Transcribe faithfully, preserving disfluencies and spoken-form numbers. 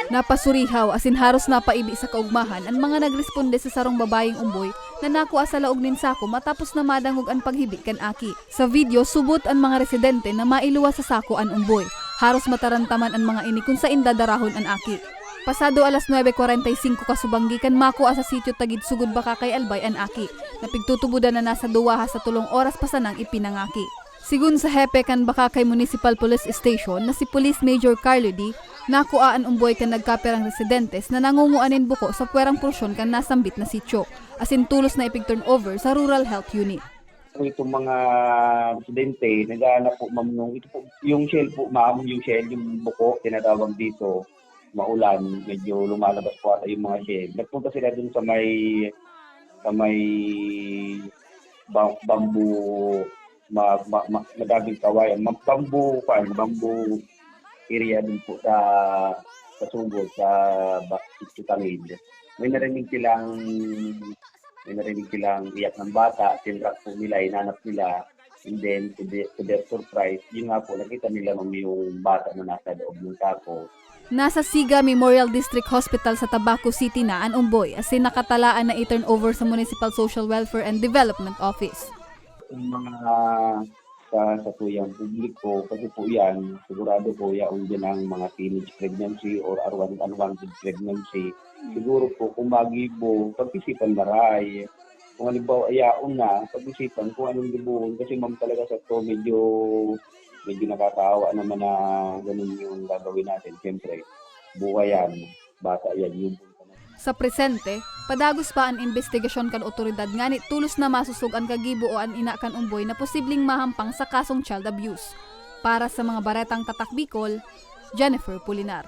Napasurihaw asin haros napaibi sa kaugmahan an mga nagresponde sa sarong babayeng umboy na nakua sa laog nin sako matapos na madangog an paghibi kan aki. Sa video, subot an mga residente na mailuwas sa sako an umboy. Haros matarantaman an mga ini kun saen dadarahon an aki. Pasado alas nuebe kwarenta y singko kasubanggi kan makua sa sitio Tagid Sugod Bakakay Albay an aki, na pigtutubodan na nasa duwa sa tolong oras pa sanang ipinangaki. Sigon sa hepe kan Bakakay Municipal Police Station na si Police Major Carlo D, nakua an umboy kan nagkaperang residentes na nangunguan nin buko sa pwerang porsyon kan nasambit na sitio, asin tolos na ipig-turnover sa Rural Health Unit. Itong mga residente, naghahanap po, ma'am, nung, ito po, yung shell po, ma'am, yung shell, yung buko, tinatawag dito, maulan, medyo lumalabas po ata yung mga shell. Nagpunta sila dun sa may, sa may ba- bamboo, ma, ma, ma, madaming kawayan, ma, bamboo, kuwan, bamboo area din po sa, sa Sugod, sa ba, sa Tangid. May narinig silang, may narinig silang iyak ng bata, tinrack po nila, hinanap nila, and then to, the, to their surprise, yun nga po, nakita nila, ma'am, yung bata na nasa loob ng sako. Nasa Siga Memorial District Hospital sa Tabaco City na an umboy, asin nakatalaan na i-turn over sa Municipal Social Welfare and Development Office. Yung mga sa, sa tuyang publiko, kasi po yan, sigurado po yaon din ang mga teenage pregnancy or unwan-, unwanted pregnancy. Siguro po, kung magibo, pag-isipan maray. Kung halimbawa, yaon na, pag-isipan kung anong gibohon. Kasi, ma'am, talaga sa to, medyo, medyo nakakaawa naman na ganun yung gagawin natin. Siyempre, buhay yan, bata yan, yung Sa presente, padagos pa an imbestigasyon kan otoridad ngani tolos na masosog an kagibo o an ina kan umboy na posibleng mahampang sa kasong child abuse. Para sa mga baretang Tatak Bicol, Jennifer Pulinar.